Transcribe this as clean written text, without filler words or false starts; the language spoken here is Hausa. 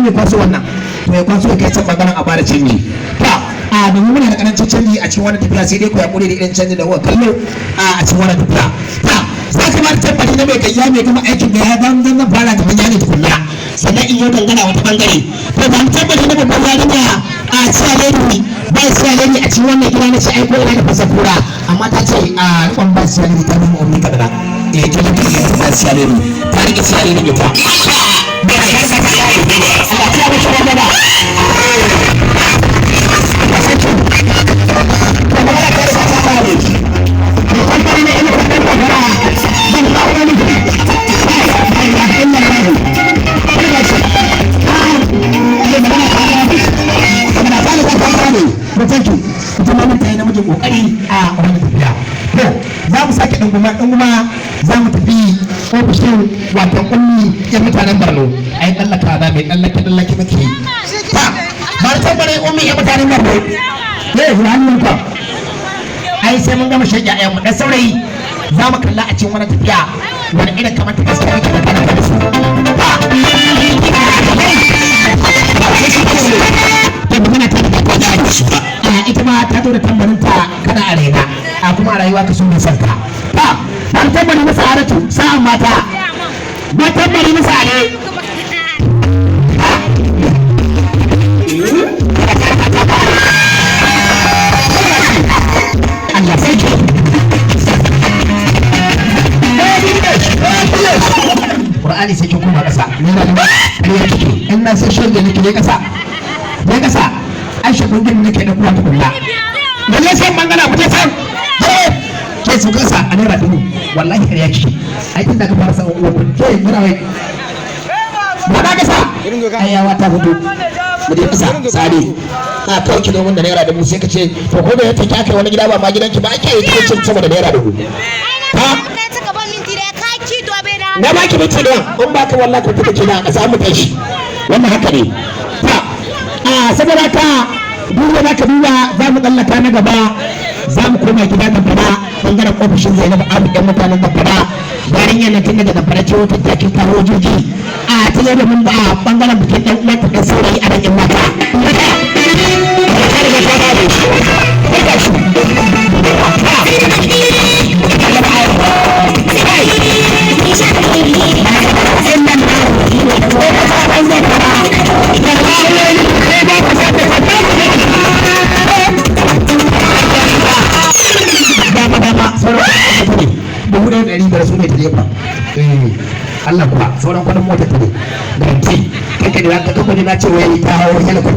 mai kwaso wannan to ya kwaso ya kai can bangaren a bada canji. Ta a domin muna da karancin canji a cikin wannan tafiya, sai dai ku yaƙuri da irin canjin da kuka kallo a cikin wannan tafiya. Ta za ka ba da tabbaci na mai gayya mai gama aikin da ya zan zan fara da manya ne tukunna, sannan in yi gangana wata bangare. To ba mu tabbaci na babban yarinya a ciyaleni ba ciyaleni a cikin wannan gida na ce ai ko ina da fasa kura, amma ta ce a rikon ba ciyaleni ta nuna ummi kadana eh ta nuna ba ciyaleni ta rike ciyaleni ita. Allah ta mishi wannan ba. Thank you. Ita ma ta yi namijin kokari a wannan tafiya. To, za mu sake ɗunguma ɗunguma, za mu tafi ofishin wato Ummi yan mutanen Borno. Ai tsallaka za mai tsallake tsallake muke yi. Ta, ba ta bare Ummi yan mutanen Borno. Ne, hannun ka. Ai sai mun gama shaƙi a mu dan saurayi za mu kalla a cikin wani tafiya wani irin kamar ta gaskiya yake da kana da su. Ta magana ta da ta shi ba. Ita ma ta zo da tambarin ta kana a raina a kuma a rayuwa ka sun bi sanka. Ta ban tambari masa aratu sa'an mata ba tambari masa are. Allah sarki. Qur'ani sai kin koma ƙasa. Ni na ƙarya kike. In na sai shege nake ne ƙasa. Ne ƙasa. Ai shagun gini nake da kuwa tukunna. Da ne san bangana mu je san. Ke su ƙasa a ₦1000. Wallahi ƙarya kike. Ai tun da ka fara sa uwa ku ke muna wai. Ba na ƙasa. Ai yawa ta fito. Mu je ƙasa sare. A kawai ki domin da ₦1000 sai ka ce to ko da ya take aka yi wani gida ba ma gidanki ba ake yi cin sama da ₦1000. Ha? Na baki minti ɗaya, in baka wallahi ka fita kenan a ƙasa mu tashi. Wannan haka ne. Ta a saboda ka duba za ka duba, za mu tsallaka na gaba, za mu koma gida Zamfara, bangaren ofishin Zainabu Abu ɗan mutanen Zamfara. Yarinyar nan tun daga Zamfara ce wata takin kawo jirgi a ta yau da mun ba a bangaren bikin ɗan uwanta ɗan saurayi a ɗan mata. Dama dama sauran kuɗin ne 1500 su ne ta jefa. Allah kuwa sauran kuɗin mota ta ne garanti. Kai ka ne ka na ce wai ta hawo helicopter.